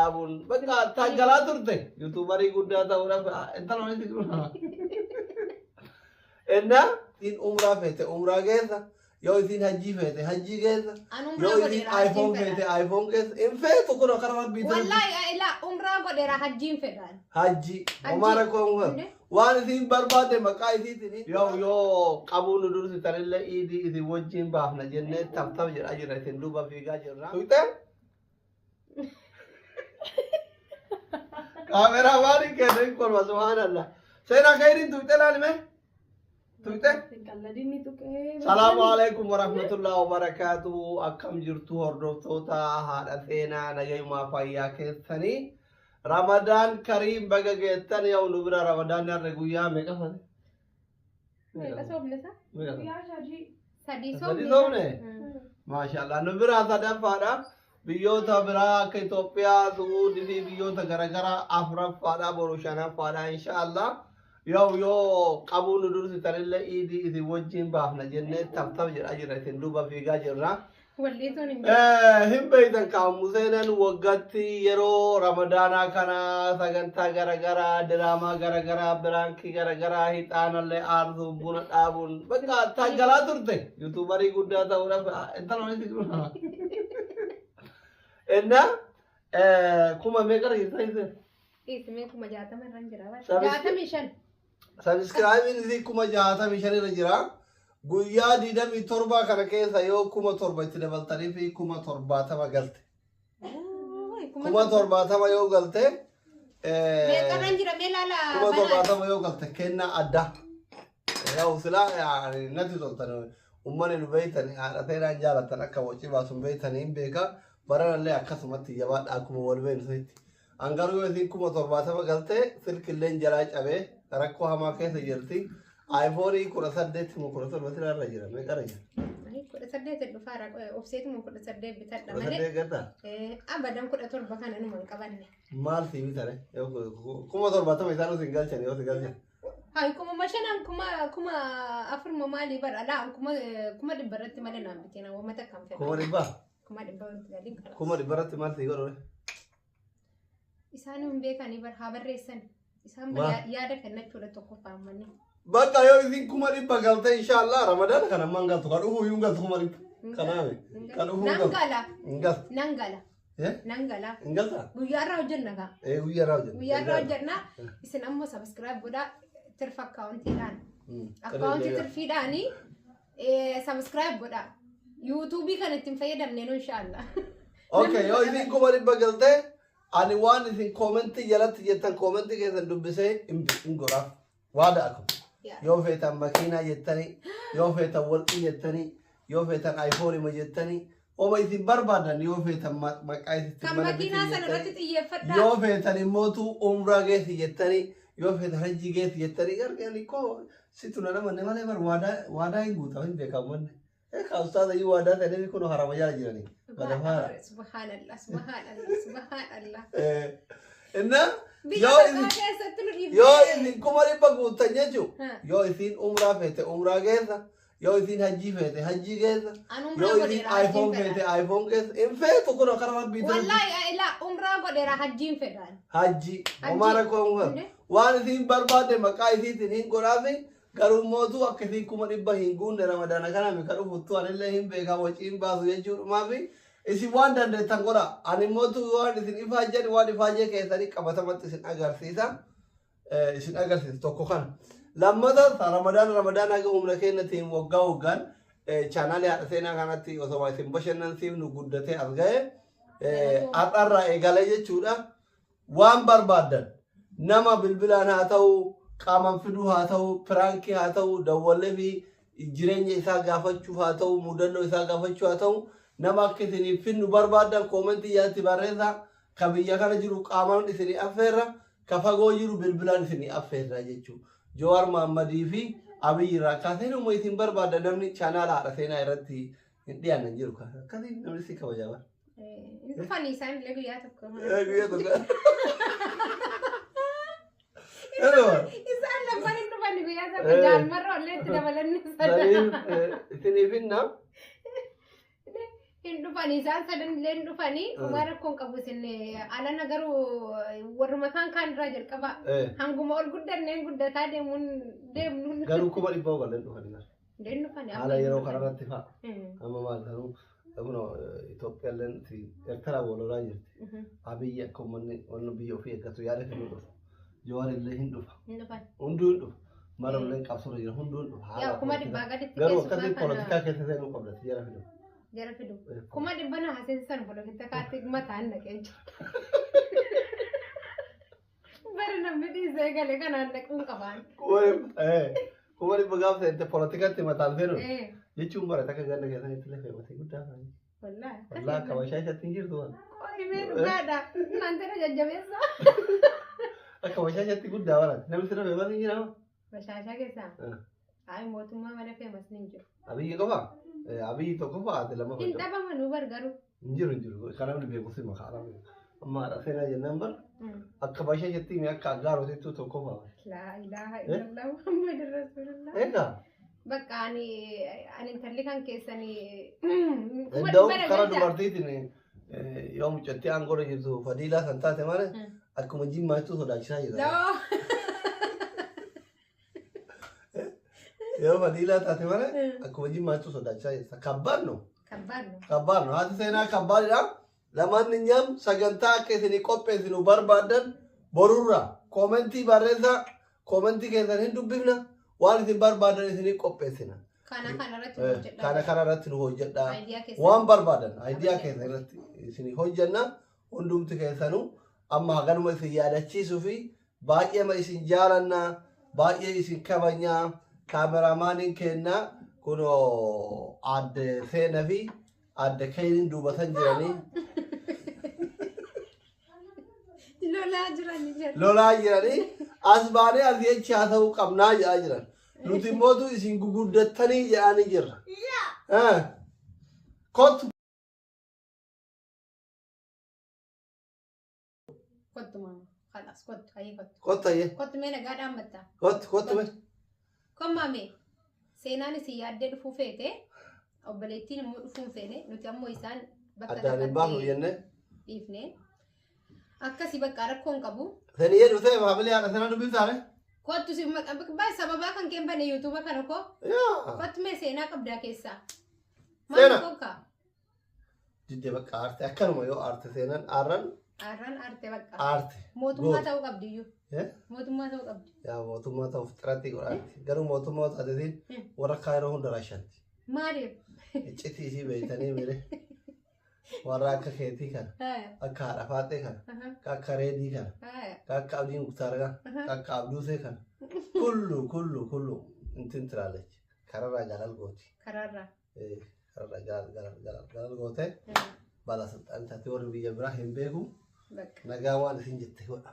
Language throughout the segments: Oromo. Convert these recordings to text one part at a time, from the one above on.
Dhaabuun bakka taggalaa turte YouTuberii guddaa ta'uudhaaf intala walitti jiru. Enna isiin umraa feete umraa keessa, yoo isiin hajjii feete hajjii keessa, An umraa yoo isiin godheera, hajjiin iPhone fedha. feete iPhone keessa hin feetu kun akkana rabbii ta'e. Wallaahi ilaa umraa godheera, hajjiin fedhaan. Hajjii homaa rakkoo hin qabu. Inde? Waan isiin barbaadde maqaa isiitiin yoo qabuu nu dursitanillee iidii isin wajjin baafna jennee tap tap jedhaa jirra, isin duuba fiigaa jirra. Tuqxee? Kaameraa maaliin kenna hin kolfa, subhaanallah. Seenaa kayriin tuqxee laalime? Tuqxee? Qalladinni tuqee. Salaamu alaikum warahmatullahi wabarakatuh. Akkam jirtu hordoftoota haadha seenaa? Nagayumaa fayyaa keessanii? Ramadaan Kariim, baga geettan. Yoo nu bira Ramadaan har'a guyyaa meeqa fate? Meeqa soomne isaa? Meeqa? Guyyaa 3. 3 3 soomne. Soomne? Maashaallah, nu biraa sadaffaadha. Biyyoota biraa akka Itoophiyaa, Suudii fi biyyoota garaagaraa afuraffaadha, boru shanaffaadha inshaallah. Yoo qabuu nu dursitanillee iidii isin wajjin baafna jennee tap tap jedhaa jirra, isin duuba fiigaa jirra. Walliisuun hin jiru. Hin beektan kaamu seenan waggaatti yeroo ramadaanaa kana sagantaa garaagaraa, diraamaa garaagaraa, prankii garaagaraa, hixaanallee aarsuun, buna dhaabuun bakka taggalaa turte YouTuberii guddaa ta'uudhaaf intala walitti jiru. Inna kuma meeqa irra jirta? Dhiisimee 60,000 irra hin jira. 65. Subscribeiin isii 65,000 irra jira. Guyyaa 27 kana keessa yoo 7,000 itti dabaltanii fi 70,000 galte. 70,000 yoo galte, Meeqa irra hin jira mee laala. 70,000 yoo galte kennaa addaa. Yoo silaa natti toltan, uummanni nu beektan, haadha seenaan jaalatan, akka wacii baasun beektan hin beeka. Baranallee akkasumatti jabaadha akkuma wal beeknu sanitti. Hangaruu yoo isiin 70,000 galte silkilleen jalaa cabee rakkoo hamaa keessa jirti. iPhone 18 moo 17 silaa irra jira, meeqa irra jira? 18 dhufaara, obseetuma 18 bitadha kudha malee. saddeet gataa? Abadan 17 kana numa hin qabanne. Maal sii bitare? 70,000 isaan sin galchan yoo si galchan. Hayi, kuma shanan, 4,000 moo maalii bara laa 100,000 irratti malee naan biteen uummata kan fedha. 100,000? 100,000 wanti galiin qaba. 100,000 irratti maal sii godhu? Isaan hin beekanii bar, haa barreessan. Isaan Maal? yaada kennachuudha tokkoffaa ammanni. Bakka yoo isin 100,000 galte inshaallah Ramadaan kana ammaan galtu, kan dhufu iyyuu hin galtu 100,000. Kanaaf kan dhufu hin Nan galtu. gala. Hin galtu. Nan gala. Eh? Nan gala. Hin galtaa? Guyyaa irraa hojjenna gaa. Eh, guyyaa irraa hojjenna. Guyyaa irraa hojjenna. Isin ammoo subscribe godhaa tirfa akkaawuntiidhaan. Akkaawuntii tirfiidhaanii subscribe godhaa. YouTubeii kan ittiin fayyadamne nu inshaallah. Okay, yoo isin 100,000 galte ani waan isin commentii jalatti jettan commentii keessan dubbisee hin godhaaf. Waada aku. Yoo feetan makiinaa jettanii, yoo feetan warqii jettanii, yoo feetan iPhone ma jettanii, oma isin barbaadan, yoo feetan maqaa isitti Kan mana makiinaa bitii sana irratti jettanii, xiyyeeffadhaa. yoo feetan immootu umraa geessi jettanii, yoo feetan hajji geessi jettanii, gargaari koo situ na namanne malee bar waadaa hin guutamu hin beekamu manne. Egaa ustaaza iyyuu waadaa ta'anii kun harama jala jiranii. Badafaara. Subhaanallah, subhaanallah, subhaanallah. Inna Biyya yoo takkaa isin keessatti nu dhiibdee. yoo isin 100,000 guuttan jechuun Ha. yoo isin umraa feete umraa keessa, yoo isin hajjii feete hajjii keessa, An umraa yoo isin godheera, hajjiin iPhone fedha. feete iPhone keessa hin feetu kun akkana rabbii ta'e. Wallaahi ilaa umraa godheera, hajjiin fedhaan. Hajjii homaa rakkoo hin qabu. Inde? Waan isin barbaadde maqaa isiitiin hin godhaafi, garuu mootuu akka isin 100,000 hin guunne Ramadaana kana ka dhufuttu anillee hin beekaa waciin baasu jechuudhumaafi isin waan dandeettan godha. Ani mootuu waan isin ifaajjan waan ifaajee keessanii qabatamatti isin agarsiisa. Isin agarsiisa tokko kana. Lammata Ramadaan haga humna keenyatiin waggaa waggaan channelii haadha seenaa kanatti osoo isin bashannansiifnu guddatee as ga'e har'arraa eegalee jechuudha. Waan barbaaddan nama bilbilaan haa ta'u, qaamaan fiduu haa ta'u, prankii haa ta'u, dawwallee fi jireenya isaa gaafachuu haa ta'u, mudannoo isaa gaafachuu haa ta'u, nama akka isiniif finnu barbaaddan commentii jalatti barreessaa. Ka biyya kana jiru qaamaan isinii affeerra, ka fagoo jiru bilbilaan isinii affeerra jechuudha. Jawaar Mahammadii fi Abiyyi irraa kaasee nama isin barbaadda namni channela haadha seenaa irratti hin dhiyaanne hin jiru. Akkasii namni si kabajaa bara. Hin dhufanii isaan illee guyyaa tokko. Guyyaa tokko. Hello. Isaan lamman hin dhufanii guyyaa tokko, jaalmarra illee itti dabalanni Saniif isiniif hinna. Hin dhufanii isaan sadan illee hin dhufanii waan rakkoon qabu isin alana garuu warruma kaan kaan irraa jalqaba. Hanguma ol guddanneen guddataa deemuun deemnuun. Garuu 100,000 galeen dhufanii. Hin dhufanii. Haala yeroo kanarratti fa'a. Amma maal garuu kunoo Itoophiyaalleen Eertiraa wal lolaa jirti. Abiyyi akka uummanni wanni biyya ofii eeggatu yaada kennuu dhufa. Jawaar illee hin dhufa. Hin dhufan. Hunduu hin dhufa. Mara illee qabsoorra jira hunduu hin dhufa. Yaa 100,000 gaditti Garuu keessumaa akkasii kana poolitikaa keessa seenuu qabda jara fidu. Jara fidu. 100,000 na haaseensan poolitikaatti mataan naqee jira. Bari namni dhiisee galee kanaan naquun qabaan. 100,000 gaafa seente poolitikaatti mataan seenu jechuun bara takka ganna keessanitti illee feematee guddaa fa'i. Wallaahi. Wallaahi akka bashaa isatti hin jirtu waan. Qo'imee dhugaadha. Naan tana jajjabeessa. Akka bashaa isatti guddaa bara namni sirra feematee hin jiraa. Bashaashaa keessaa. Ayi mootummaa malee feemas ni hin jiru. Abiyyi qofa Abiyyi tokko qofa ati lama Hin qofa. dhabamanuu gargaru. Hin jiru hin jiru kan namni beeku sima kaa'ama. Amma haadha seenaa jennaan bar akka bashaa isatti akka aggaarootittuu tokko qofa. Laa ilaaha illallah Muhammad Rasulullah. Egaa. Bakka ani ani intalli kan keessanii Iddoo karaa dubartiitiin yoo mucattii aangoo jirtu fadiilaa kan taate malee akkuma jimmaattuu sodaachisaa jira. Loo. Yoo fadiilaa taate malee akkuma jimmaattuu sodaachisaa jirta. Kabbaanno. Kabbaanno. Kabbaanno haati seenaa kabbaanidha. Lamaan nyaam sagantaa akka isinii qopheessinu barbaadan borurra koomentii barreessaa koomentii keessan hin dubbifna waan isin barbaadan isinii qopheessina. Kana kanarratti hojjedha. Kana kanarratti nu hojjedhaa. Aayidiyaa keessan. Waan barbaadan aayidiyaa keessan irratti isin hojjenna hundumti keessanuu amma haganuma isin yaadachiisuu fi baay'eema isin jaalannaa baay'ee isin kabajnaa kaameraamaaniin kennaa kunoo aadde Seenaa fi aadde Keeyriin duubatan jiranii Lolaa jiranii jedhu. Lolaa jiranii as baanee asii achi haasa'uu qabnaa jedhaa jiran. Nuti immootu isin guguddattanii jedhanii jirra. Kottu. Kottu maama. Khalas kottu hayyee kottu. Kottu hayyee. Kottu mee nagaa dhaammatta. Kottu kottu mee. Kommaa mee seenaan isin yaaddee dhufuu feete obboleettiin immoo dhufuu hin feene nuti ammoo isaan bakka Addaan hin baafnu takkatti jennee. dhiifne. Akkasi bakka rakkoo hin qabu. Seniyyee dhuftee maamilee haadha seenaa dubbiftaare? Kottu si maqaa sababaa kan kee bane yuutuuba kana koo. Yaa. Kottu mee seenaa qabdaa keessaa. Seenaa. Maal kokka? Didde bakka aarte akkanuma yoo aarte seenan aarran Aarran aarte bakka. aarte. Mootummaa Goota. ta'uu qabdi iyyuu. Eh? Mootummaa ta'uu qabdi. Yaa mootummaa ta'uuf xiratti godhaatti. Garuu mootummaa taatetiin warra kaayiroo hunda raashanti. Maaliif? Iccitii isii beektanii mire. Warra akka keetii kana, Haya. akka haadha faaxee kana, Aha. akka reedii kana, Haya. akka abdii muktaar kana, akka abduusee kana. Kullu kullu kullu intin tiraalechi. Kararraa galal gooti. Karaarraa. Eh, Kararraa galal galal galal galal gootee bala sulxaan taatee warri biyya biraa hin beeku. Bakka. Nagaa waan isin jette godha.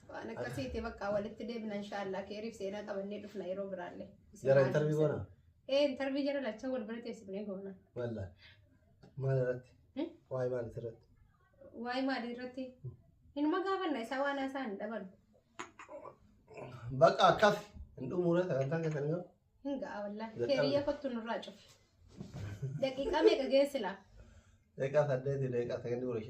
Waan akkasiiti bakka walitti deebina inshaallah keeriif seenaa qabannee dhufna yeroo biraallee. Isin Jara maal intarvii ibsa? goona? Ee intarvii jara lachan wal bira teessifnee goona. Wallaahi. Maal irratti? Waa'ee maal irratti? Waa'ee maalii irratti? Inuma gaafanna isaa waan haasa'an dhaban. Bakka akkas hin dhumuure sagantaan keessan yoo. Hin ga'a wallaahi. Dadhabne. Keeriyya kottu nurraa cufi. Daqiiqaa meeqa geessilaa? Daqiiqaa 8 daqiiqaa 9 15.